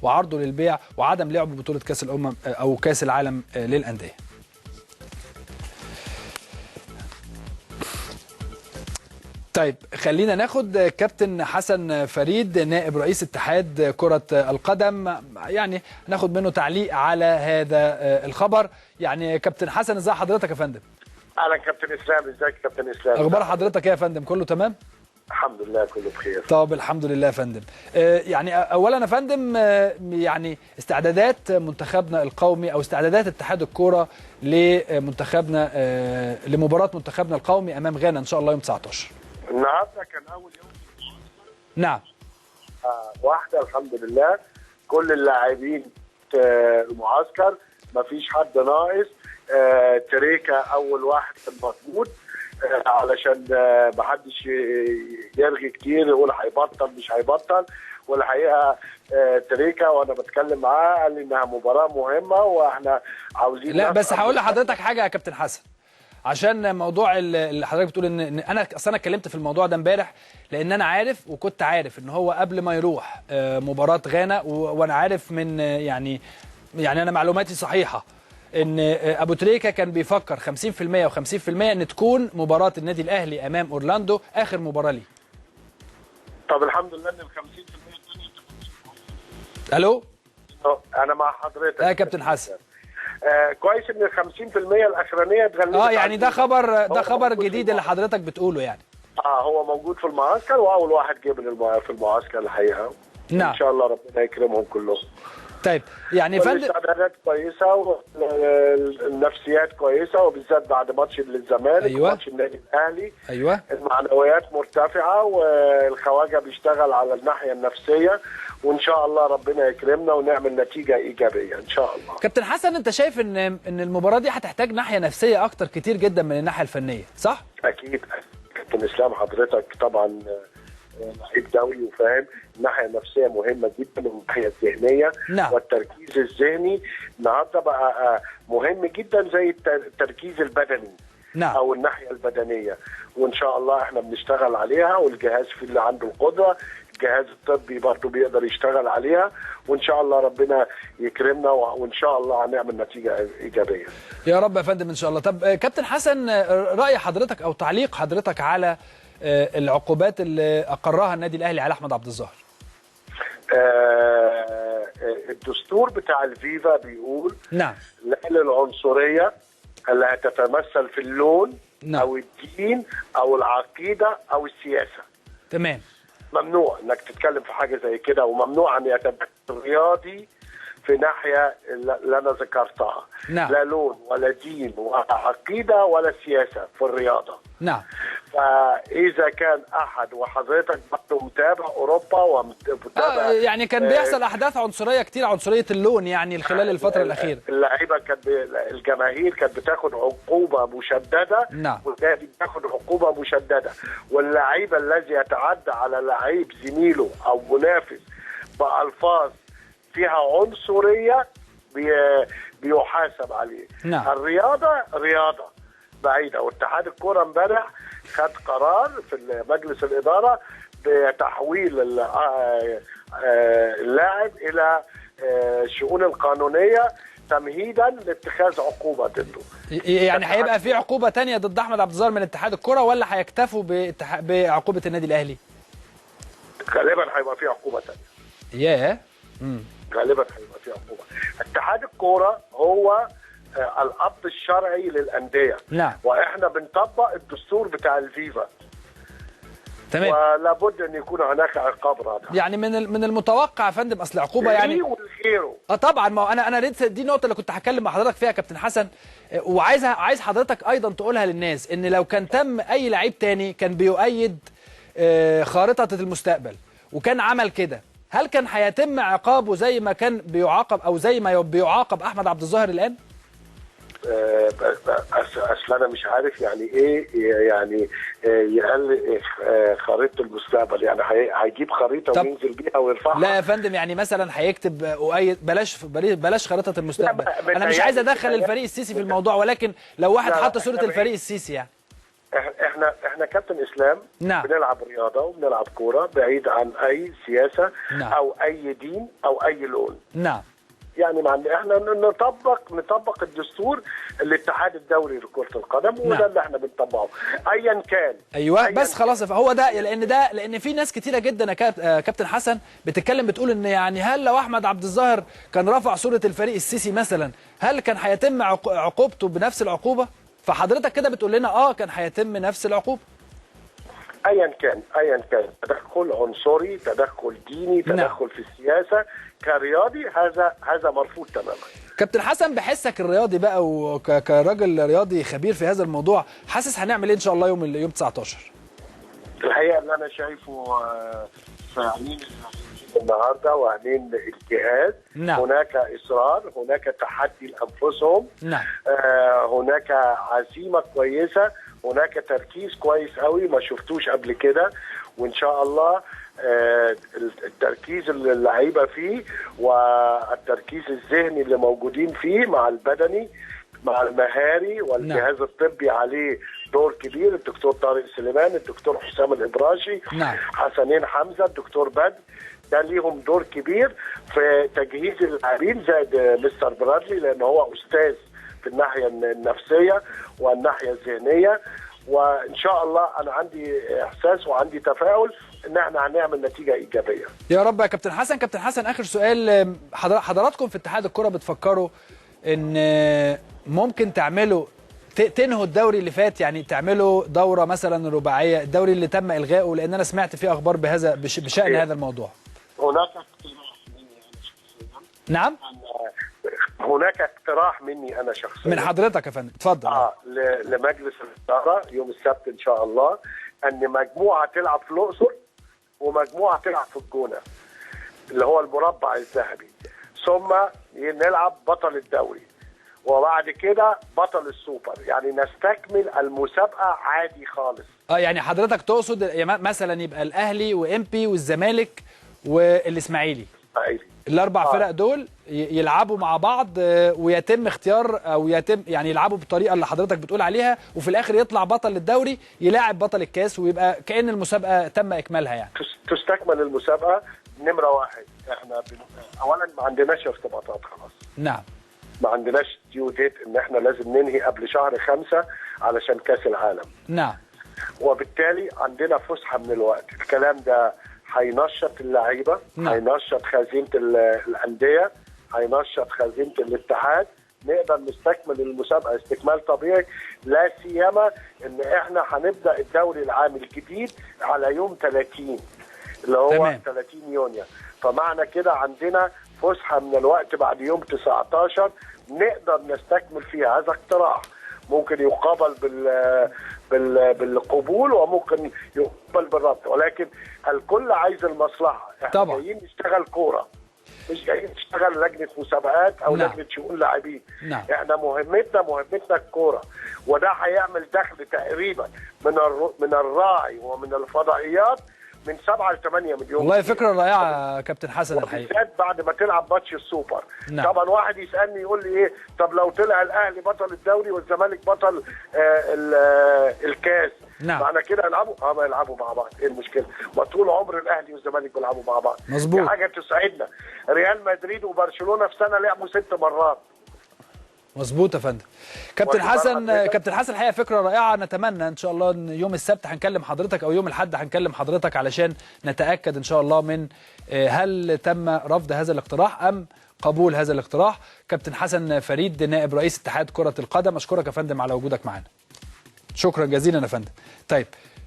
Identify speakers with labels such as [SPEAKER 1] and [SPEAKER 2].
[SPEAKER 1] وعرضه للبيع وعدم لعبه بطوله كاس الامم او كاس العالم للاندية. طيب خلينا ناخد كابتن حسن فريد نائب رئيس اتحاد كرة القدم، يعني ناخد منه تعليق على هذا الخبر. يعني كابتن حسن، ازي حضرتك يا فندم؟
[SPEAKER 2] اهلا كابتن اسلام، ازيك يا كابتن اسلام؟
[SPEAKER 1] اخبار حضرتك ايه يا فندم؟ كله تمام؟
[SPEAKER 2] الحمد لله كله بخير.
[SPEAKER 1] طب الحمد لله يا فندم. يعني اولا يا فندم، يعني استعدادات منتخبنا القومي او استعدادات اتحاد الكورة لمنتخبنا لمباراة منتخبنا القومي امام غانا ان شاء الله يوم 19.
[SPEAKER 2] النهارده كان اول يوم.
[SPEAKER 1] نعم.
[SPEAKER 2] واحدة الحمد لله، كل اللاعبين المعسكر، مفيش حد ناقص. تريكا اول واحد كان مطلوب علشان محدش يرغي كتير يقول هيبطل مش هيبطل. والحقيقة تريكا وانا بتكلم معاه قال لي انها مباراة مهمة واحنا عاوزين.
[SPEAKER 1] لا بس هقول لحضرتك حاجة يا كابتن حسن، عشان موضوع اللي حضرتك بتقول ان انا اصل انا اتكلمت في الموضوع ده امبارح، لان انا عارف وكنت عارف ان هو قبل ما يروح مباراة غانا، وانا عارف من يعني انا معلوماتي صحيحه ان ابو تريكه كان بيفكر 50% و50% ان تكون مباراة النادي الاهلي امام اورلاندو اخر مباراة ليه.
[SPEAKER 2] طب الحمد لله ان ال 50%
[SPEAKER 1] الو،
[SPEAKER 2] انا مع حضرتك
[SPEAKER 1] يا كابتن حسن.
[SPEAKER 2] كويس ان ال 50% الاخرانية اتغلبت.
[SPEAKER 1] يعني ده خبر، ده خبر جديد اللي حضرتك بتقوله يعني.
[SPEAKER 2] هو موجود في المعسكر واول واحد جه في المعسكر الحقيقة. نعم. ان شاء الله ربنا يكرمهم كلهم.
[SPEAKER 1] طيب يعني فندم،
[SPEAKER 2] الاستعدادات كويسة والنفسيات كويسة، وبالذات بعد ماتش الزمالك. أيوة. وماتش النادي الاهلي.
[SPEAKER 1] ايوه.
[SPEAKER 2] المعنويات مرتفعة والخواجه بيشتغل على الناحية النفسية، وان شاء الله ربنا يكرمنا ونعمل نتيجة ايجابية ان شاء الله.
[SPEAKER 1] كابتن حسن، انت شايف ان المباراة دي هتحتاج ناحية نفسية اكتر كتير جدا من الناحية الفنية، صح؟
[SPEAKER 2] اكيد كابتن اسلام، حضرتك طبعا لعيب دولي وفاهم الناحية النفسية مهمة جدا، والناحية الذهنية. نعم. والتركيز الذهني النهارده بقى مهم جدا زي التركيز البدني. نعم. او الناحية البدنية، وان شاء الله احنا بنشتغل عليها، والجهاز في اللي عنده القدرة، الجهاز الطبي برضه بيقدر يشتغل عليها، وان شاء الله ربنا يكرمنا وان شاء الله هنعمل نتيجة ايجابية
[SPEAKER 1] يا رب يا فندم ان شاء الله. طب كابتن حسن، راي حضرتك او تعليق حضرتك على العقوبات اللي اقرها النادي الاهلي على احمد عبد الظاهر؟
[SPEAKER 2] الدستور بتاع الفيفا بيقول
[SPEAKER 1] نعم
[SPEAKER 2] لا للعنصرية اللي هتتمثل في اللون. نعم. او الدين او العقيدة او السياسة.
[SPEAKER 1] تمام.
[SPEAKER 2] ممنوع انك تتكلم في حاجة زي كده، وممنوع ان يتدخل الرياضي في ناحية اللي انا ذكرتها.
[SPEAKER 1] نعم.
[SPEAKER 2] لا لون ولا دين ولا عقيدة ولا سياسة في الرياضة.
[SPEAKER 1] نعم.
[SPEAKER 2] فاذا كان احد، وحضرتك برضه متابع اوروبا ومتابع
[SPEAKER 1] يعني كان بيحصل احداث عنصرية كتير، عنصرية اللون يعني خلال الفترة الاخيرة.
[SPEAKER 2] اللعيبة كانت، الجماهير كانت بتاخد عقوبه مشددة.
[SPEAKER 1] نعم.
[SPEAKER 2] والنادي بياخد عقوبه مشددة، واللعيب الذي يتعدى على لعيب زميله او منافس بالفاظ فيها عنصرية بيحاسب عليه.
[SPEAKER 1] نعم.
[SPEAKER 2] الرياضة رياضة بعيدة، واتحاد الكورة امبارح خد قرار في مجلس الادارة بتحويل اللاعب الى الشؤون القانونية تمهيدا لاتخاذ عقوبه ضده.
[SPEAKER 1] يعني هيبقى في عقوبه ثانية ضد احمد عبد الظاهر من اتحاد الكورة، ولا هيكتفوا بعقوبة النادي الاهلي؟
[SPEAKER 2] غالبا هيبقى في عقوبه ثانية.
[SPEAKER 1] ياه.
[SPEAKER 2] غالبا هيبقى في عقوبه. اتحاد الكورة هو الاب الشرعي للاندية.
[SPEAKER 1] نعم.
[SPEAKER 2] واحنا بنطبق الدستور بتاع الفيفا.
[SPEAKER 1] تمام.
[SPEAKER 2] ولا بد ان يكون هناك عقاب رادع.
[SPEAKER 1] يعني من المتوقع يا فندم، اصل عقوبه يعني
[SPEAKER 2] وغيره.
[SPEAKER 1] طبعا، ما هو انا لسه دي النقطة اللي كنت هتكلم مع حضرتك فيها يا كابتن حسن، وعايز عايز حضرتك ايضا تقولها للناس، ان لو كان تم اي لعيب تاني كان بيؤيد خارطة المستقبل وكان عمل كده، هل كان هيتم عقابه زي ما كان بيعاقب او زي ما بيعاقب احمد عبد الظاهر الان؟
[SPEAKER 2] اصل انا مش عارف يعني ايه يعني يقل خريطة المستقبل، يعني هيجيب خريطة وينزل بيها ويرفعها؟
[SPEAKER 1] لا يا فندم، يعني مثلا هيكتب اؤيد، بلاش خريطة المستقبل، انا مش عايز ادخل الفريق السيسي في الموضوع، ولكن لو واحد حط صوره الفريق السيسي يعني
[SPEAKER 2] احنا كابتن اسلام.
[SPEAKER 1] نعم.
[SPEAKER 2] بنلعب رياضة وبنلعب كورة بعيد عن اي سياسة.
[SPEAKER 1] نعم.
[SPEAKER 2] او اي دين او اي لون.
[SPEAKER 1] نعم.
[SPEAKER 2] يعني مع احنا نطبق الدستور الاتحاد الدولي لكرة القدم. وده
[SPEAKER 1] نعم.
[SPEAKER 2] اللي احنا بنطبقه ايا كان.
[SPEAKER 1] ايوه
[SPEAKER 2] أياً
[SPEAKER 1] بس خلاص، هو ده، لان في ناس كتيرة جدا يا كابتن حسن بتتكلم بتقول ان يعني هل لو احمد عبد الظاهر كان رفع صوره الفريق السيسي مثلا هل كان هيتم عقوبته بنفس العقوبة؟ فحضرتك كده بتقول لنا كان هيتم نفس العقوبة.
[SPEAKER 2] ايا كان تدخل عنصري، تدخل ديني، تدخل في السياسة كرياضي، هذا مرفوض تماما.
[SPEAKER 1] كابتن حسن، بحسك الرياضي بقى وكراجل رياضي خبير في هذا الموضوع، حاسس هنعمل ايه ان شاء الله يوم 19؟
[SPEAKER 2] الحقيقة اللي انا شايفه في عينين النهارده وعينين الجهاز.
[SPEAKER 1] نعم.
[SPEAKER 2] هناك اصرار، هناك تحدي لانفسهم.
[SPEAKER 1] نعم.
[SPEAKER 2] هناك عزيمة كويسة، هناك تركيز كويس قوي ما شفتوش قبل كده، وان شاء الله التركيز اللي اللعيبة فيه والتركيز الذهني اللي موجودين فيه مع البدني مع المهاري والجهاز.
[SPEAKER 1] نعم.
[SPEAKER 2] الطبي عليه دور كبير، الدكتور طارق سليمان، الدكتور حسام الابراشي.
[SPEAKER 1] نعم.
[SPEAKER 2] حسنين حمزة، الدكتور بدر، ده ليهم دور كبير في تجهيز اللاعبين، زائد مستر برادلي لان هو استاذ في الناحية النفسية والناحية الذهنية. وان شاء الله انا عندي احساس وعندي تفاؤل ان احنا هنعمل نتيجة ايجابية
[SPEAKER 1] يا رب يا كابتن حسن. كابتن حسن، اخر سؤال، حضراتكم في اتحاد الكره بتفكروا ان ممكن تعملوا تنهوا الدوري اللي فات، يعني تعملوا دوره مثلا رباعية، الدوري اللي تم الغائه، لان انا سمعت فيه اخبار بهذا بشان هذا الموضوع.
[SPEAKER 2] هناك اقتراح مني انا شخصيا.
[SPEAKER 1] نعم،
[SPEAKER 2] هناك اقتراح مني انا شخصيا.
[SPEAKER 1] من حضرتك يا فندم، اتفضل.
[SPEAKER 2] لمجلس الادارة يوم السبت ان شاء الله، ان مجموعة تلعب في الاقصر ومجموعة تلعب في الجونه اللي هو المربع الذهبي، ثم نلعب بطل الدوري وبعد كده بطل السوبر، يعني نستكمل المسابقة عادي خالص.
[SPEAKER 1] يعني حضرتك تقصد مثلا يبقى الاهلي وامبي والزمالك والاسماعيلي، الاربع فرق دول يلعبوا مع بعض، ويتم اختيار او يتم يعني يلعبوا بالطريقة اللي حضرتك بتقول عليها، وفي الاخر يطلع بطل الدوري يلاعب بطل الكاس، ويبقى كأن المسابقة تم اكمالها. يعني
[SPEAKER 2] تستكمل المسابقة. نمره واحد، احنا اولا ما عندناش ارتباطات خلاص.
[SPEAKER 1] نعم.
[SPEAKER 2] ما عندناش due date ان احنا لازم ننهي قبل شهر 5 علشان كاس العالم.
[SPEAKER 1] نعم.
[SPEAKER 2] وبالتالي عندنا فسحة من الوقت. الكلام ده هينشط اللعيبة.
[SPEAKER 1] نعم.
[SPEAKER 2] هينشط خزينة الاندية، هينشط خزينة الاتحاد، نقدر نستكمل المسابقة استكمال طبيعي، لا سيما ان احنا هنبدا الدوري العام الجديد على يوم 30 اللي هو
[SPEAKER 1] تمام.
[SPEAKER 2] 30 يونيو، فمعنى كده عندنا فسحة من الوقت بعد يوم 19 نقدر نستكمل فيها. هذا اقتراح ممكن يقابل بالقبول وممكن يقبل بالرفض، ولكن الكل عايز المصلحة. احنا
[SPEAKER 1] طبعا
[SPEAKER 2] جايين نشتغل كورة، مش جايين نشتغل لجنة مسابقات او
[SPEAKER 1] نعم.
[SPEAKER 2] لجنة شؤون لاعبين.
[SPEAKER 1] نعم.
[SPEAKER 2] احنا مهمتنا الكورة، وده هيعمل دخل تقريبا من الراعي ومن الفضائيات من 7 ل 8 مليون.
[SPEAKER 1] والله فكرة رائعة كابتن حسن الحقيقة،
[SPEAKER 2] وبالذات بعد ما تلعب ماتش السوبر.
[SPEAKER 1] نعم.
[SPEAKER 2] طبعا واحد يسالني يقول لي ايه، طب لو طلع الاهلي بطل الدوري والزمالك بطل الكاس،
[SPEAKER 1] نعم.
[SPEAKER 2] معنى كده يلعبوا؟ ما يلعبوا مع بعض، ايه المشكلة؟ ما طول عمر الاهلي والزمالك بيلعبوا مع بعض.
[SPEAKER 1] مظبوط.
[SPEAKER 2] دي حاجة تسعدنا. ريال مدريد وبرشلونة في سنة لعبوا 6 مرات.
[SPEAKER 1] مظبوط يا فندم. كابتن حسن الحقيقة فكرة رائعة، نتمنى ان شاء الله ان يوم السبت هنكلم حضرتك او يوم الاحد هنكلم حضرتك علشان نتاكد ان شاء الله من هل تم رفض هذا الاقتراح ام قبول هذا الاقتراح. كابتن حسن فريد نائب رئيس اتحاد كره القدم، اشكرك يا فندم على وجودك معنا. شكرا جزيلا يا فندم. طيب.